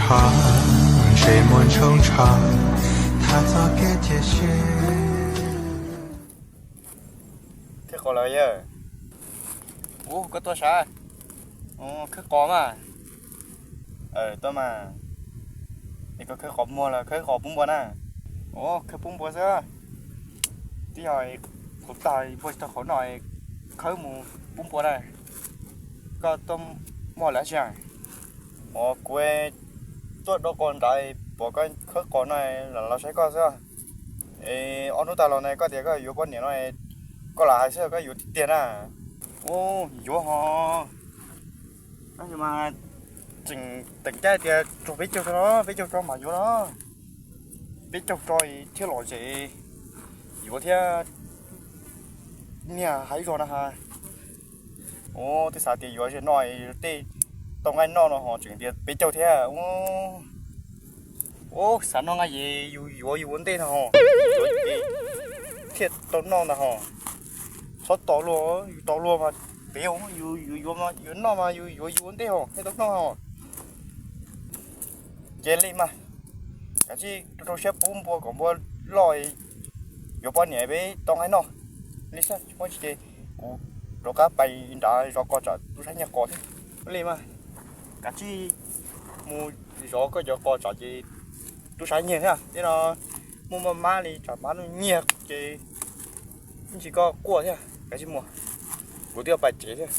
Ntsej muag ntshoo ntsho, tham txog kev cia siab. Khawb qos lawm yawg. Ua koj tuaj sav? Khawb qos mas. Tuaj mas. Es koj khawb qos muag los khawb qos pub npua na? Ua khawb pub npua xwb. Twb yog kuv tag npua tsis tau qhov noj, khawb mus pub npua na. Koj tuaj muaj lawm tsi? Ua kuv tuaj dob qos nrad, pom koj khawb qos no los saib koj xwb. Es ob hnub tas los na koj tias koj yuav poj niam no, koj lam hais xwb koj yuav tiag tiag na? Ua yuav ho. Tab sis mas tseem teem caij tias rau peb caug tso, peb caug tso mas yuav los. Peb caug tso thiab lom zem yuav thiab. Niag hais zog na ha. Ua twb xav tias yuav ze noj tej tau nqaij noj no ho tseem tias peb caug thiab. Ua xav noj nqaij ces yus yuav yus ua ntej no ho, thiaj tau noj ntag ho. Txhob tos luag, yus tos luag mas pem, yus yuav noj mas yus yuav yus ua ntej ho thiaj tau noj ho. Ces li mas, kav tsij rau rau siab pub npua kom npua loj, yuav poj niam peb tau nqaij noj. Li xwb tsis muaj tsis ces kuv rov qab pais nrad zov qos tsam tub sab nyiag qos thiab. Li mas, kav tsij mus zov koj cov qos tsam ces tub sab nyiag thiab. Tej no muaj maj mab li tsam mab nyiag ces ntsis koj quaj thiab. Kav tsij mus, kuv twb yuav pais tsev thiab.